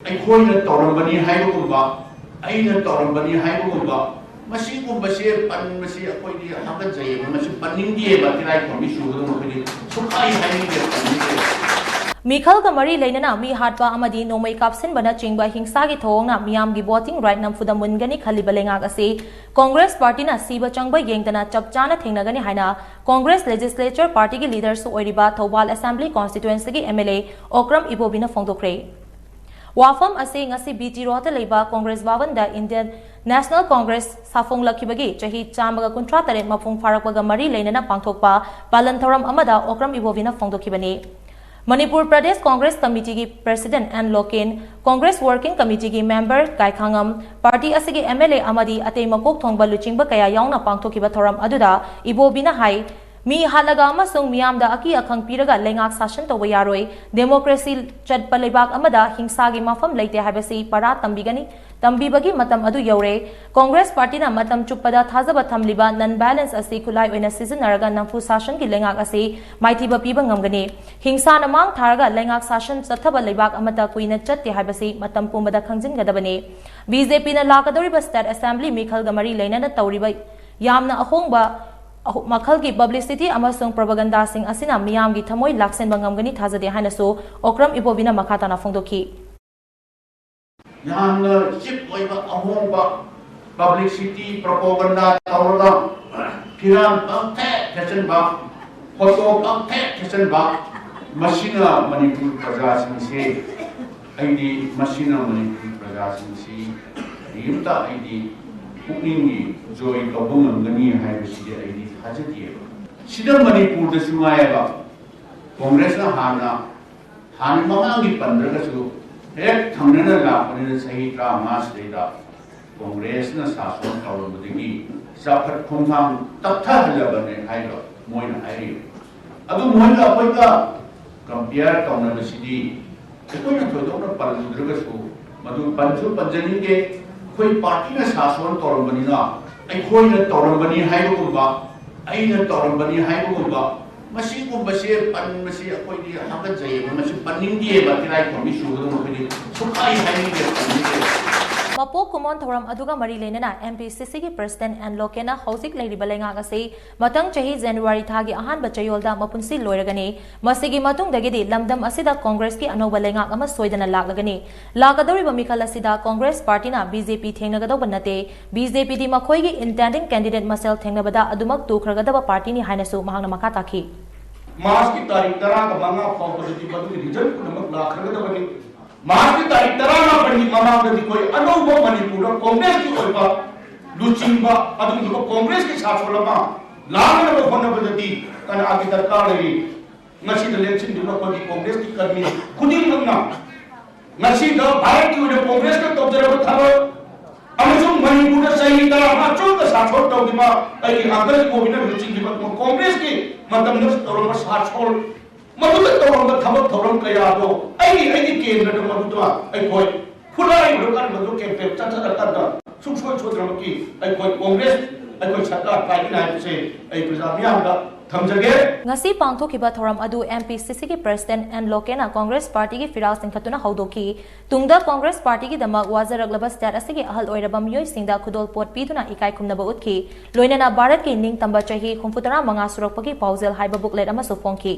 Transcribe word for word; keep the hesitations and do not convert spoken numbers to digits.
ꯑꯩꯈꯣꯏꯅ ꯇꯧꯔꯝꯕꯅꯤ ꯍꯥꯏꯕꯒꯨꯝꯕ, ꯑꯩꯅ ꯇꯧꯔꯝꯕꯅꯤ ꯍꯥꯏꯕꯒꯨꯝꯕ, ꯃꯁꯤꯒꯨꯝꯕꯁꯦ ꯄꯟꯕꯁꯤ ꯑꯩꯈꯣꯏꯗꯤ ꯍꯥꯀꯠꯆꯩꯑꯕ, ꯃꯁꯤ ꯄꯟꯅꯤꯡꯗꯦꯕ꯫ ꯇꯤꯂꯥꯏꯈꯣꯝꯕꯤ ꯆꯨꯕꯗꯧꯅ ꯑꯩꯈꯣꯏꯗꯤ ꯁꯨꯛꯍꯥꯏ ꯍꯥꯏꯅꯤꯡꯗꯦ, ꯄꯟꯅꯤꯡꯗꯦ꯫ ꯃꯤꯈꯜꯒ ꯃꯔꯤ ꯂꯩꯅꯅ ꯃꯤ ꯍꯥꯠꯄ ꯑꯃꯗꯤ ꯅꯣꯡꯃꯩ ꯀꯥꯞꯁꯤꯟꯕꯅꯆꯤꯡꯕ ꯍꯤꯡꯁꯥꯒꯤ ꯊꯧꯑꯣꯡꯅ ꯃꯤꯌꯥꯝꯒꯤ voting right ꯅꯝꯐꯨꯗ ꯃꯨꯟꯒꯅꯤ ꯈꯜꯂꯤꯕ ꯂꯩꯉꯥꯛ ꯑꯁꯤ ꯀꯣꯡꯒ꯭ꯔꯦꯁ ꯄꯥꯔꯇꯤꯅ ꯁꯤꯕ ꯆꯪꯕ ꯌꯦꯡꯗꯅ ꯆꯞ ꯆꯥꯅ ꯊꯦꯡꯅꯒꯅꯤ ꯍꯥꯏꯅ ꯀꯣꯡꯒ꯭ꯔꯦꯁ legislature partyꯒꯤ leaderꯁꯨ ꯑꯣꯏꯔꯤꯕ ꯊꯧꯕꯥꯜ assembly constituencyꯒꯤ MLA ꯑꯣꯀ꯭ꯔꯝ ꯏꯕꯣꯕꯤꯅ ꯐꯣꯡꯗꯣꯛꯈ꯭ꯔꯦ꯫ ꯋꯥꯐꯝ ꯑꯁꯤ ꯉꯁꯤ BT Roadꯇ ꯂꯩꯕ ꯀꯣꯡꯒ꯭ꯔꯦꯁ ꯚꯕꯟꯗ Indian National Congress ꯁꯥꯐꯣꯡꯂꯛꯈꯤꯕꯒꯤ ꯆꯍꯤ ꯆꯥꯝꯃꯒ ꯀꯨꯟꯊ꯭ꯔꯥ ꯇꯔꯦꯠ ꯃꯄꯨꯡ ꯐꯥꯔꯛꯄꯒ ꯃꯔꯤ ꯂꯩꯅꯅ ꯄꯥꯡꯊꯣꯛꯄ ꯄꯥꯂꯟ ꯊꯧꯔꯝ ꯑꯃꯗ ꯑꯣꯀ꯭ꯔꯝ ꯏꯕꯣꯕꯤꯅ ꯐꯣꯡꯗꯣꯛꯈꯤꯕꯅꯤ꯫ ꯃꯅꯤꯄꯨꯔ ꯄ꯭ꯔꯗꯦꯁ ꯀꯣꯡꯒ꯭ꯔꯦꯁ ꯀꯃꯤꯇꯤꯒꯤ president N Loken, Congress working committeeꯒꯤ member ꯒꯥꯏꯈꯥꯉꯝ, party ꯑꯁꯤꯒꯤ MLA ꯑꯃꯗꯤ ꯑꯇꯩ ꯃꯀꯣꯛ ꯊꯣꯡꯕ ꯂꯨꯆꯤꯡꯕ ꯀꯌꯥ ꯌꯥꯎꯅ ꯄꯥꯡꯊꯣꯛꯈꯤꯕ ꯊꯧꯔꯝ ꯑꯗꯨꯗ ꯏꯕꯣꯕꯤꯅ ꯍꯥꯏ, ꯃꯤ ꯍꯥꯠꯂꯒ ꯑꯃꯁꯨꯡ ꯃꯤꯌꯥꯝꯗ ꯑꯀꯤ ꯑꯈꯪ ꯄꯤꯔꯒ ꯂꯩꯉꯥꯛ ꯁꯥꯁꯟ ꯇꯧꯕ ꯌꯥꯔꯣꯏ꯫ Democracy ꯆꯠꯄ ꯂꯩꯕꯥꯛ ꯑꯃꯗ ꯍꯤꯡꯁꯥꯒꯤ ꯃꯐꯝ ꯂꯩꯇꯦ ꯍꯥꯏꯕꯁꯤ ꯄꯔꯥ ꯇꯝꯕꯤꯒꯅꯤ, ꯇꯝꯕꯤꯕꯒꯤ ꯃꯇꯝ ꯑꯗꯨ ꯌꯧꯔꯦ꯫ ꯀꯣꯡꯒ꯭ꯔꯦꯁ ꯄꯥꯔꯇꯤꯅ ꯃꯇꯝ ꯆꯨꯞꯄꯗ ꯊꯥꯖꯕ ꯊꯝꯂꯤꯕ non-violence ꯑꯁꯤ ꯈꯨꯠꯂꯥꯏ ꯑꯣꯏꯅ ꯁꯤꯖꯤꯟꯅꯔꯒ ꯅꯝꯐꯨ ꯁꯥꯁꯟꯒꯤ ꯂꯩꯉꯥꯛ ꯑꯁꯤ ꯃꯥꯏꯊꯤꯕ ꯄꯤꯕ ꯉꯝꯒꯅꯤ꯫ ꯍꯤꯡꯁꯥꯅ ꯃꯥꯡ ꯊꯥꯔꯒ ꯂꯩꯉꯥꯛ ꯁꯥꯁꯟ ꯆꯠꯊꯕ ꯂꯩꯕꯥꯛ ꯑꯃꯠꯇ ꯀꯨꯏꯅ ꯆꯠꯇꯦ ꯍꯥꯏꯕꯁꯤ ꯃꯇꯝ ꯄꯨꯝꯕꯗ ꯈꯪꯖꯤꯟꯒꯗꯕꯅꯤ꯫ BJPꯅ ꯂꯥꯛꯀꯗꯧꯔꯤꯕ state assembly ꯃꯤꯈꯜꯒ ꯃꯔꯤ ꯂꯩꯅꯅ ꯇꯧꯔꯤꯕ ꯌꯥꯝꯅ ꯑꯍꯣꯡꯕ ꯑꯍꯣ-, ꯃꯈꯜꯒꯤ publicity ꯑꯃꯁꯨꯡ propagandaꯁꯤꯡ ꯑꯁꯤꯅ ꯃꯤꯌꯥꯝꯒꯤ ꯊꯃꯣꯏ ꯂꯥꯛꯁꯤꯟꯕ ꯉꯝꯒꯅꯤ ꯊꯥꯖꯗꯦ ꯍꯥꯏꯅꯁꯨ ꯑꯣꯀ꯭ꯔꯝ ꯏꯕꯣꯕꯤꯅ ꯃꯈꯥ ꯇꯥꯅ ꯐꯣꯡꯗꯣꯛꯈꯤ꯫ ꯌꯥꯝꯅ cheap ꯑꯣꯏꯕ ꯑꯍꯣꯡꯕ publicity propaganda ꯇꯧꯔꯒ ꯐꯤꯔꯥꯟ ꯄꯪꯊꯦꯠ ꯊꯦꯠꯆꯟꯕ, photo ꯄꯪꯊꯦꯠ ꯊꯦꯠꯆꯟꯕ, ꯃꯁꯤꯅ ꯃꯅꯤꯄꯨꯔ ꯄ꯭ꯔꯖꯥꯁꯤꯡꯁꯦ, ꯑꯩꯗꯤ ꯃꯁꯤꯅ ꯃꯅꯤꯄꯨꯔ ꯄ꯭ꯔꯖꯥꯁꯤꯡꯁꯤ ꯀꯔꯤꯝꯇ ꯑꯩꯗꯤ ꯄꯨꯛꯅꯤꯡꯒꯤ joy ꯀꯧꯕ ꯉꯝꯒꯅꯤ ꯍꯥꯏꯕꯁꯤꯗꯤ ꯑꯩꯗꯤ ꯊꯥꯖꯗꯦꯕ꯫ ꯁꯤꯗ ꯃꯅꯤꯄꯨꯔꯗꯁꯨ ꯉꯥꯏꯌꯦꯕ, ꯀꯣꯡꯒ꯭ꯔꯦꯁꯅ ꯍꯥꯟꯅ ꯍꯥꯟꯅ ꯃꯃꯥꯡꯒꯤ ꯄꯟꯗ꯭ꯔꯒꯁꯨ ꯍꯦꯛ ꯊꯪꯅꯅ ꯂꯥꯛꯄꯅꯤꯅ ꯆꯍꯤ ꯇꯔꯥꯃꯉꯥ ꯁꯤꯗꯩꯗ ꯀꯣꯡꯒ꯭ꯔꯦꯁꯅ ꯁꯥꯁꯣꯟ ꯇꯧꯔꯝꯕꯗꯒꯤ ꯆꯥꯎꯈꯠ ꯈꯣꯡꯊꯥꯡ ꯇꯞꯊꯍꯜꯂꯕꯅꯦ ꯍꯥꯏꯕ ꯃꯣꯏꯅ ꯍꯥꯏꯔꯤꯕ꯫ ꯑꯗꯨ ꯃꯣꯏꯒ ꯑꯩꯈꯣꯏꯒ compare ꯇꯧꯅꯕꯁꯤꯗꯤ ꯑꯩꯈꯣꯏꯅ ꯊꯣꯏꯗꯣꯛꯅ ꯄꯜꯂꯨꯗ꯭ꯔꯒꯁꯨ ꯃꯗꯨ ꯄꯟꯁꯨ ꯄꯟꯖꯅꯤꯡꯗꯦ꯫ ꯑꯩꯈꯣꯏ ꯄꯥꯔꯇꯤꯅ ꯁꯥꯁꯣꯟ ꯇꯧꯔꯝꯕꯅꯤꯅ ꯑꯩꯈꯣꯏꯅ ꯇꯧꯔꯝꯕꯅꯤ ꯍꯥꯏꯕꯒꯨꯝꯕ, ꯑꯩꯅ ꯇꯧꯔꯝꯕꯅꯤ ꯍꯥꯏꯕꯒꯨꯝꯕ ꯃꯁꯤꯒꯨꯝꯕꯁꯦ ꯄꯟꯕꯁꯤ ꯑꯩꯈꯣꯏꯗꯤ ꯍꯥꯀꯠꯆꯩꯌꯦꯕ, ꯃꯁꯤ ꯄꯟꯅꯤꯡꯗꯦꯕ꯫ ꯇꯤꯂꯥꯏꯈꯣꯝꯕꯤ ꯆꯨꯕꯗꯧꯅ ꯑꯩꯈꯣꯏꯗꯤ ꯁꯨꯛꯍꯥꯏ ꯍꯥꯏꯅꯤꯡꯗꯦ, ꯄꯟꯅꯤꯡꯗꯦꯕ꯫ ꯃꯄꯣꯛ ꯀꯨꯝꯑꯣꯟ ꯊꯧꯔꯝ ꯑꯗꯨꯒ ꯃꯔꯤ ꯂꯩꯅꯅ ꯑꯦꯝ ꯄꯤ ꯁꯤ ꯁꯤꯒꯤ ꯄ꯭ꯔꯁꯤꯗꯦꯟ ꯑꯦꯟ ꯂꯣꯀꯦꯟꯅ ꯍꯧꯖꯤꯛ ꯂꯩꯔꯤꯕ ꯂꯩꯉꯥꯛ ꯑꯁꯤ ꯃꯊꯪ ꯆꯍꯤ ꯖꯅꯋꯥꯔꯤ ꯊꯥꯒꯤ ꯑꯍꯥꯟꯕ ꯆꯌꯣꯜꯗ ꯃꯄꯨꯟꯁꯤ ꯂꯣꯏꯔꯒꯅꯤ꯫ ꯃꯁꯤꯒꯤ ꯃꯇꯨꯡꯗꯒꯤꯗꯤ ꯂꯝꯗꯝ ꯑꯁꯤꯗ ꯀꯣꯡꯒ꯭ꯔꯦꯁꯀꯤ ꯑꯅꯧꯕ ꯂꯩꯉꯥꯛ ꯑꯃ ꯁꯣꯏꯗꯅ ꯂꯥꯛꯂꯒꯅꯤ꯫ ꯂꯥꯛꯀꯗꯧꯔꯤꯕ ꯃꯤꯈꯜ ꯑꯁꯤꯗ ꯀꯣꯡꯒ꯭ꯔꯦꯁ ꯄꯥꯔꯇꯤꯅ ꯕꯤ ꯖꯦ ꯄꯤ ꯊꯦꯡꯅꯒꯗꯧꯕ ꯅꯠꯇꯦ꯫ ꯕꯤ ꯖꯦ ꯄꯤꯗꯤ ꯃꯈꯣꯏꯒꯤ ꯏꯟꯇꯦꯟꯗꯤꯡ ꯀꯦꯟꯗꯤꯗꯦꯠ ꯃꯁꯦꯜ ꯊꯦꯡꯅꯕꯗ ꯑꯗꯨꯃꯛ ꯇꯨꯈ꯭ꯔꯒꯗꯕ ꯄꯥꯔꯇꯤꯅꯤ ꯍꯥꯏꯅꯁꯨ ꯃꯍꯥꯛꯅ ꯃꯈꯥ ꯇꯥꯈꯤ꯫ ꯃꯥꯔꯆꯀꯤ ꯇꯥꯔꯤꯛ ꯇꯔꯥꯒ ꯃꯉꯥ ꯐꯥꯎꯕꯗꯗꯤ ꯃꯗꯨꯒꯤ ꯔꯤꯖꯜ ꯄꯨꯝꯅꯃꯛ ꯂꯥꯛꯈ꯭ꯔꯒꯗꯕꯅꯤ꯫ ꯃꯥꯔꯆꯀꯤ ꯇꯥꯔꯤꯛ ꯇꯔꯥꯃꯥꯄꯟꯒꯤ ꯃꯃꯥꯡꯗꯗꯤ ꯑꯩꯈꯣꯏ ꯑꯅꯧꯕ ꯃꯅꯤꯄꯨꯔꯗ ꯀꯣꯡꯒ꯭ꯔꯦꯁꯀꯤ ꯑꯣꯏꯕ ꯂꯨꯆꯤꯡꯕ, ꯑꯗꯨꯒꯨꯝꯂꯕ ꯀꯣꯡꯒ꯭ꯔꯦꯁꯀꯤ ꯁꯥꯁꯣꯟ ꯑꯃ ꯂꯥꯛꯅꯅꯕ ꯍꯣꯠꯅꯕꯗꯗꯤ ꯀꯅꯥꯒꯤ ꯗꯔꯀꯥꯔ ꯂꯩꯔꯤ? ꯉꯁꯤꯗ ꯂꯦꯡꯁꯤꯟꯕꯤꯕ ꯑꯩꯈꯣꯏꯒꯤ ꯀꯣꯡꯒ꯭ꯔꯦꯁꯀꯤ ꯀꯔꯃꯤ ꯈꯨꯗꯤꯡꯃꯛꯅ ꯉꯁꯤꯗ ꯚꯥꯔꯠꯀꯤ ꯑꯣꯏꯅ ꯀꯣꯡꯒ꯭ꯔꯦꯁꯅ ꯇꯧꯖꯔꯕ ꯊꯕꯛ ꯑꯃꯁꯨꯡ ꯃꯅꯤꯄꯨꯔꯗ ꯆꯍꯤ ꯇꯔꯥꯃꯉꯥ ꯆꯨꯞꯅ ꯁꯥꯁꯣꯟ ꯇꯧꯈꯤꯕ ꯑꯩꯒꯤ ꯑꯪꯀꯜ ꯏꯕꯣꯕꯤꯅ ꯂꯨꯆꯤꯡꯈꯤꯕ ꯀꯣꯡꯒ꯭ꯔꯦꯁꯀꯤ ꯃꯇꯝꯗ ꯇꯧꯔꯝꯕ ꯁꯥꯁꯣꯟ, ꯃꯗꯨꯗ ꯇꯧꯔꯝꯕ ꯊꯕꯛ ꯊꯧꯔꯝ ꯀꯌꯥꯗꯣ ꯑꯩꯒꯤ, ꯑꯩꯒꯤ ꯀꯦꯟꯗ꯭ꯔꯗ ꯃꯗꯨꯗ ꯑꯩꯈꯣꯏ ꯈꯨꯠꯂꯥꯏ ꯑꯣꯏꯔꯀꯥꯟꯗ ꯃꯗꯨ ꯀꯦꯝꯄꯦꯟ ꯆꯠꯊꯔꯀꯥꯟꯗ ꯁꯨꯡꯁꯣꯏ ꯁꯣꯏꯗꯅꯃꯛꯀꯤ ꯑꯩꯈꯣꯏ ꯀꯣꯡꯒ꯭ꯔꯦꯁ, ꯑꯩꯈꯣꯏ ꯁꯔꯀꯥꯔ ꯄꯥꯏꯒꯅꯤ ꯍꯥꯏꯕꯁꯦ ꯑꯩ ꯄ꯭ꯔꯖꯥ ꯃꯤꯌꯥꯝꯗ ꯊꯝꯖꯒꯦ꯫ ꯉꯁꯤ ꯄꯥꯡꯊꯣꯛꯈꯤꯕ ꯊꯧꯔꯝ ꯑꯗꯨ ꯑꯦꯝ ꯄꯤ ꯁꯤ ꯁꯤꯒꯤ ꯄ꯭ꯔꯁꯤꯗꯦꯟ ꯑꯦꯟ ꯂꯣꯀꯦꯟꯅ ꯀꯣꯡꯒ꯭ꯔꯦꯁ ꯄꯥꯔꯇꯤꯒꯤ ꯐꯤꯔꯥꯜ ꯆꯤꯡꯈꯠꯇꯨꯅ ꯍꯧꯗꯣꯛꯈꯤ꯫ ꯇꯨꯡꯗ ꯀꯣꯡꯒ꯭ꯔꯦꯁ ꯄꯥꯔꯇꯤꯒꯤꯗꯃꯛ ꯋꯥꯖꯔꯛꯂꯕ ꯁ꯭ꯇꯦꯠ ꯑꯁꯤꯒꯤ ꯑꯍꯜ ꯑꯣꯏꯔꯕ ꯃꯤꯑꯣꯏꯁꯤꯡꯗ ꯈꯨꯗꯣꯜ ꯄꯣꯠ ꯄꯤꯗꯨꯅ ꯏꯀꯥꯏ ꯈꯨꯝꯅꯕ ꯎꯠꯈꯤ꯫ ꯂꯣꯏꯅꯅ ꯚꯥꯔꯠꯀꯤ ꯅꯤꯡꯇꯝꯕ ꯆꯍꯤ ꯍꯨꯝꯐꯨꯇꯔꯥ ꯃꯉꯥ ꯁꯨꯔꯛꯄꯒꯤ ꯄꯥꯎꯖꯦꯜ ꯍꯥꯏꯕ ꯕꯨꯛꯂꯦꯠ ꯑꯃꯁꯨ ꯐꯣꯡꯈꯤ꯫